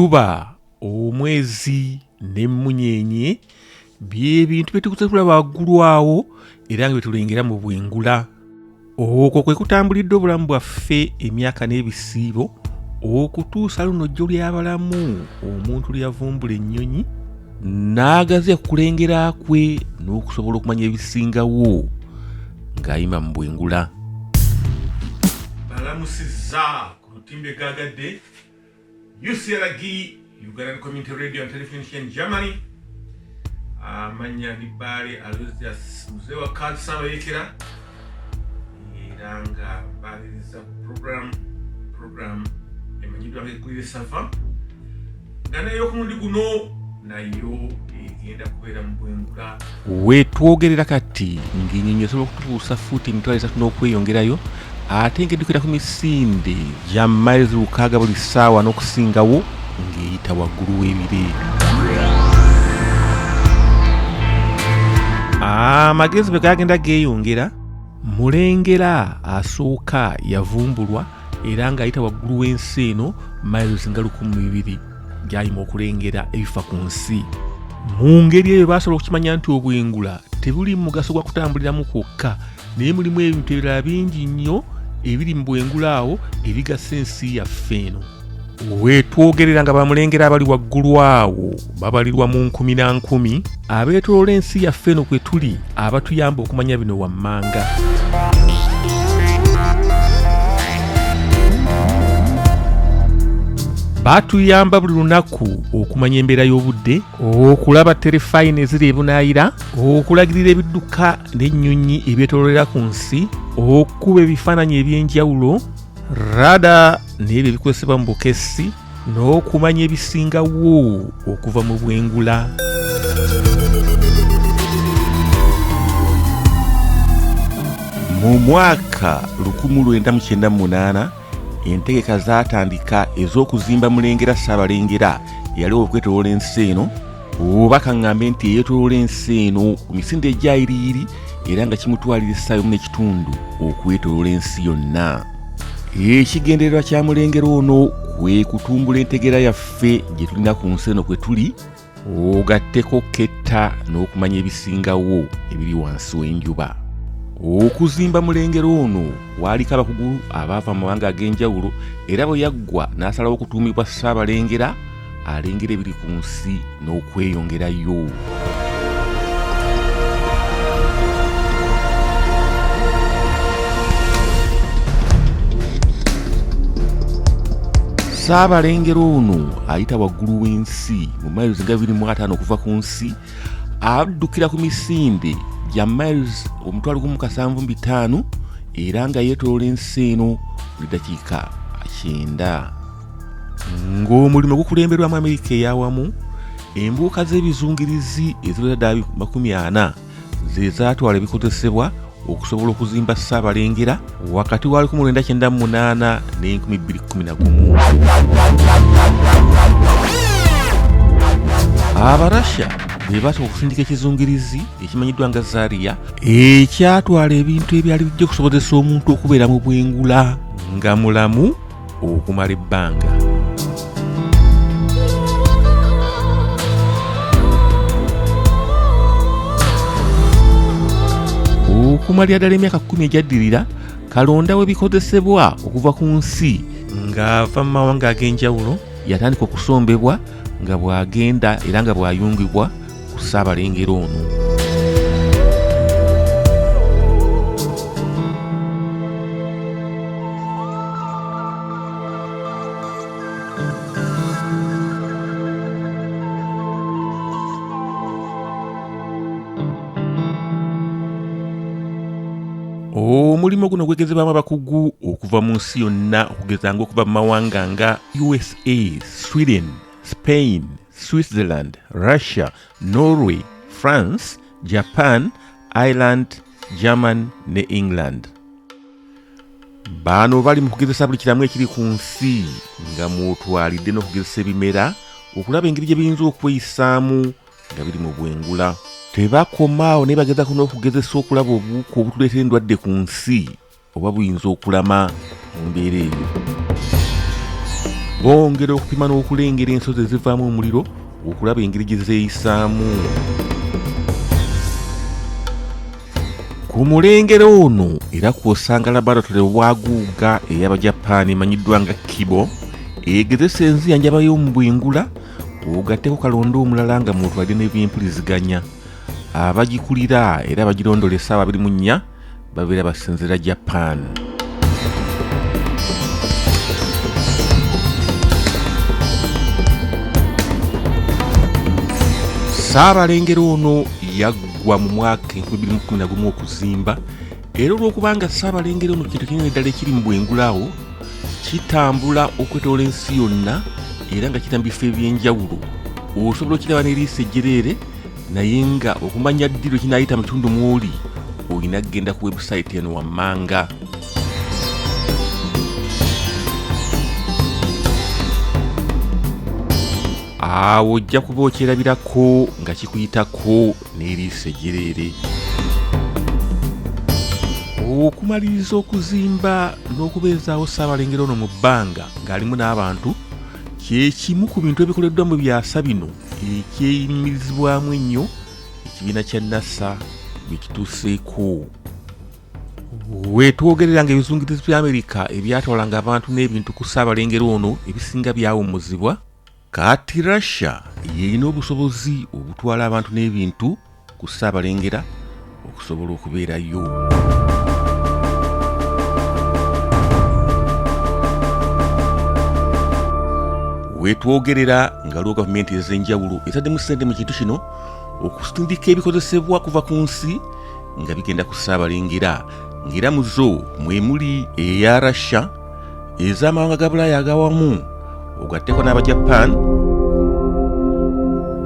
Enjuba, omwezi n'emmunyeenye by'ebintu bye tukuze tulaba waggulu awo era nga bye tulengera mu bwengula. Okwo kwe kutambulidde obulamu bwaffe emyaka n'ebisiibo okutuusa luno jjo ly'abalamu omuntu lwe yavumbula ennyonyi n'agaziya ku kulengera kwe n'okusobola okumanya ebisingawo ng'ayima mu bwengula. Balamusizza ku lutimbe gaagadde UCRG Ugandan Community Radio and Television Germany. Amannya ndi Bbaale Aloysius Mzee wa Kadi Saabayekera era nga mbaliriza program program emanyiddwa nga Eggulire Sava nga nayo ku mulundi guno nayo egenda kubeera mu bwengula. Wetwogerera kati ng'ennyonyi esobola okutuusa fuuti 3000 n'okweyongerayo ate ng'eddukira ku misinde gya miles 600 buli ssaawa n'okusingawo ng'eyita waggulu w'ebire. Amagezi bwe gagenda geeyongera, Mulengera asooka yavumbulwa era ng'ayita waggulu w'ensi eno miles nga 2000 gy'ayima okulengera ebifa ku nsi. Mu ngeri eyo baasobola okukimanya nti obwengula tebuli mugaso gwa kutambuliramu kwokka naye mulimu ebintu ebirala bingi nnyo ebiri mu bwengula awo ebigasa ensi yaffe eno. Wetwogerera nga bamulengera abali waggulu awo babalirwa mu nkumi na nkumi abeetoloola ensi yaffe eno kwe tuli abatuyamba okumanya bino wammanga. Batuyamba buli lunaku okumanya embeera y'obudde, okulaba terefayina eziri ebunaayira, okulagirira ebidduka n'ennyonyi ebyetooloolera ku nsi, okukuba ebifaananyi eby'enjawulo, rada n'ebyo ebikozesebwa mu bukessi n'okumanya ebisingawo okuva mu bwengula. Mu mwaka 1998 entegeka zaatandika ez'okuzimba Mulengera Ssaabalengera eyali okwetoloola ensi eno, oba kaŋŋambe nti eyeetoloola ensi eno ku misinde egyayiriyiri era nga kimutwalira essaawa emu n'ekitundu okwetoloola ensi yonna. Ekigendererwa kya Mulengera ono kwe kutumbula entegeera yaffe gye tulina ku nsi eno kwe tuli, ogatteko ketta n'okumanya ebisingawo ebiri wansi w'enjuba. Okuzimba Mulengera ono waaliko abakugu abaava mu mawanga ag'enjawulo era bwe yaggwa n'asalawo okutuumibwa Ssaabalengera alengera ebiri ku nsi n'okweyongerayo. Ssaabalengera ono ayita waggulu w'ensi mu miles nga 25 okuva ku nsi, addukira ku misinde gya miles 17,500 era nga yeetoloola ensi eno buli dakiika 90. Ng'omulimu gukulemberwamu Amerika ey'awamu, embuuka z'ebizungirizi eziwera ddala 40 ze zaatwala ebikozesebwa okusobola okuzimba Ssaabalengera wakati wa 1998 ne 2011. Abarasha be baasooka okusindika ekizungirizi ekimanyiddwa nga Zaria ekyatwala ebintu ebyali bijja okusobozesa omuntu okubeera mu bwengula nga mulamu okumala ebbanga. Okumalira ddala emyaka 10 egyaddirira, kalonda w'ebikozesebwa okuva ku nsi ng'ava mu mawanga ag'enjawulo yatandika okusombebwa nga bw'agenda era nga bw'ayungibwa ku Ssaabalengera ono. Omulimu guno gwegezebwamu abakugu okuva mu nsi yonna okugeza ng'okuva mu mawanga nga USA, Sweden, Spain, Switzerland, Russia, Norway, France, Japan, Ireland, German ne England. Bano bali mu kugezesa buli kiramu ekiri ku nsi nga mw'otwalidde n'okugezesa ebimera okulaba engeri gye biyinza okweyisaamu nga biri mu bwengula. Tebakoma awo naye bagezaako n'okugezesa okulaba obuwuka obutuleetera endwadde ku nsi oba buyinza okulama mu mbeera eyo. Bongera okupima n'okulengera ensozi ezivaamu omuliro okulaba engeri gye zeeyisaamu. Ku mulengero ono era kw'osanga laboratory obwaguuga ey'Abajapaani emanyiddwa nga Kibo egezesa enzijanjaba y'omu bwengula ogatteko kalonda omulala nga mw'otwalidde n'ebyempuliziganya. Abagikulira era abagirondola essaawa 24 babeera basinziira Japan. Ssaabalengera ono yaggwa mu mwaka 2011 okuzimba era olw'okubanga Ssaabalengera ono kintu kinene ddala ekiri mu bwengula awo kitambula okwetoola ensi yonna era nga kiyita mu bifo eby'enjawulo osobola okiraba n'eriiso ejjereere naye nga okumanya ddi lwe kinaayita mu kitundu mw'oli olina kugenda ku webusayiti eno wammanga. Awo ojja kuba okyerabirako nga kikuyitako n'eriiso ejjereere. Okumaliriza okuzimba n'okubeezaawo Ssaabalengera ono mu bbanga ng'alimu n'abantu kye kimu ku bintu ebikoleddwa mu byasa bino ekyeyimirizibwamu ennyo ekibiina kya NASA bwe kituuseeko. Wetwogerera nga ebizungirizi bya Amerika ebyatwalanga abantu n'ebintu ku Ssaabalengera ono ebisinga byawummuzibwa, kati Russia y'erina obusobozi obutwala abantu n'ebintu ku Ssaabalengera okusobola okubeerayo. Wetwogerera nga waliwo gavumenti ez'enjawulo etaddemu ssente mu kintu kino okusindika ebikozesebwa kuva ku nsi nga bigenda ku Ssaabalengera ng'era mu zo mwe muli eya Russia, ez'amawanga ga Bulaaya agawamu ogatteko n'aba Japan,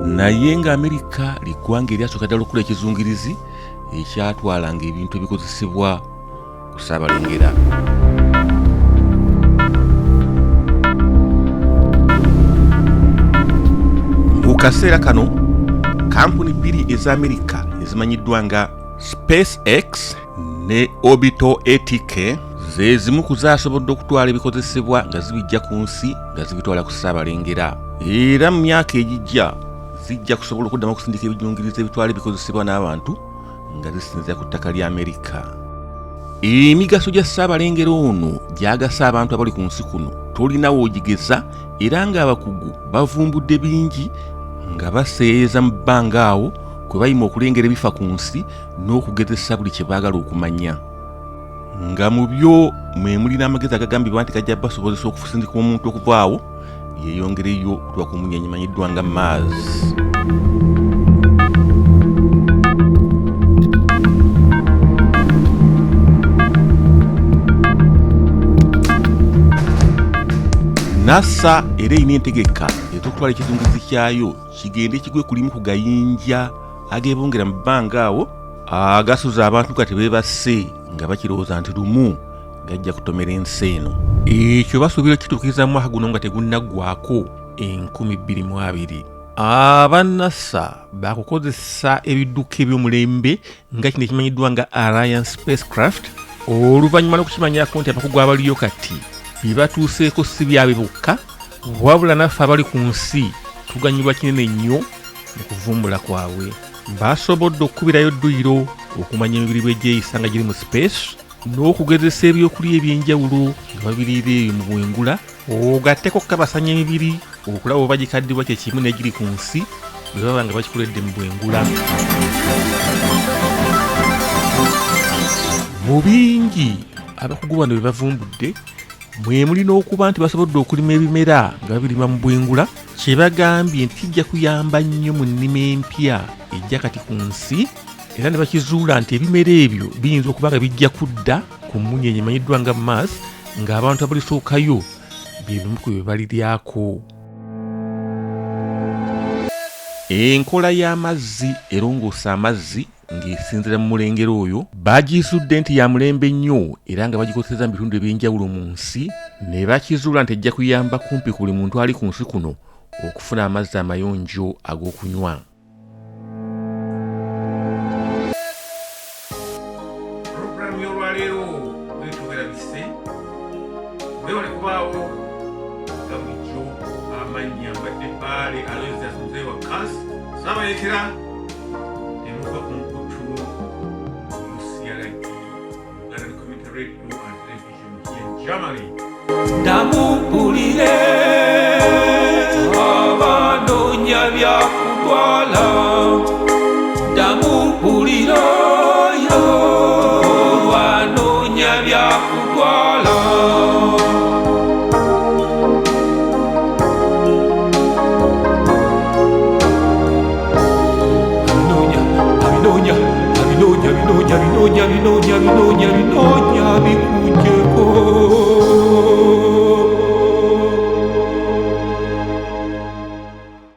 naye nga Amerika liggwanga eryasooka ddala okukola ekizungirizi ekyatwalanga ebintu ebikozesebwa ku Ssaabalengera. Mu kaseera kano kampuni bbiri eza Amerika ezimanyiddwa nga SpaceX ne Orbital ATK ze zimu ku zaasobodde okutwala ebikozesebwa nga zibijja ku nsi nga zibitwala ku Ssaabalengera era mu myaka egijja zijja kusobola okuddamu okusindika ebijungirizo ebitwala ebikozesebwa n'abantu nga zisinzira ku ttaka lya Amerika. Emigaso gya Ssaabalengera ono gyagasa abantu abali ku nsi kuno tolina w'ogigeza era ng'abakugu bavumbudde bingi nga baseeyeeyeza mu bbanga awo kwe bayima okulengera ebifa ku nsi n'okugezesa buli kye baagala okumanya nga mu byo mwe muli n'amagezi agagambibwa nti gajja basobozesa okusindika omuntu okuva awo yeeyongereyo okutuuka ku munyenye emanyiddwa nga Mars. NASA era erina entegeka ez'okutwala ekizungirizi kyayo kigende kigwe ku limu ku gayinja ageebongera mu bbanga awo agasuza abantu nga tebeebase nga bakirowooza nti lumu gajja kutomera ensi eno. Ekyo basuubira okukituukiriza mu mwaka guno nga tegunnaggwako 2020. Aba NASA baakukozesa ebidduka eby'omulembe nga kino ekimanyiddwa nga Orion spacecraft oluvannyuma lw'okukimanyako nti abakugu abaliyo kati bye batuuseeko si byabwe bokka wabula naffe abali ku nsi tuganyulwa kinene nnyo mu kuvumbula kwabwe. Basobodde okukubirayo dduyiro okumanya emibiri bwe gyeyisa nga giri mu space n'okugezesa ebyokulya eby'enjawulo nga babiriira eyo mu bwengula ogatteko okukabasanya emibiri okulaba oba gikaddibwa kye kimu n'egiri ku nsi bwe baba nga bakikoledde mu bwengula. Mu bingi abakugu bano bye bavumbudde mwe muli n'okuba nti basobodde okulima ebimera nga babirima mu bwengula kye bagambye nti kijja kuyamba nnyo mu nnima empya ejja kati ku nsi era ne bakizuula nti ebimera ebyo biyinza okuba nga bijja kudda ku mmunyenye emanyiddwa nga Mars ng'abantu abalisookayo bye bimu ku bye baliryako. Enkola y'amazzi erongoosa amazzi ng'esinziira mu mulengera oyo bagizudde nti ya mulembe nnyo era nga bagikozeseza mu bitundu eby'enjawulo mu nsi ne bakizuula nti ejja kuyamba kumpi ku buli muntu ali ku nsi kuno okufuna amazzi amayonjo ag'okunywa. Pulogulaamu y'olwaleero bwetyo bwerabise. Mwebale kubaawo nga bulijjo. Abadde Bbaale Aloysius Mzee wa Kas Saabayekera. Emuva ku mukutu UCRT, Ugandan Community Radio and Television here in Germany. Ndamupulire abanoonya byakutwala, ndamupulira oyo olwanoonya byakutwala. Abinoonya, abinoonya, abinoonya, abinoonya, abinoonya, abinoonya, abinoonya, abinoonya bikujjeko.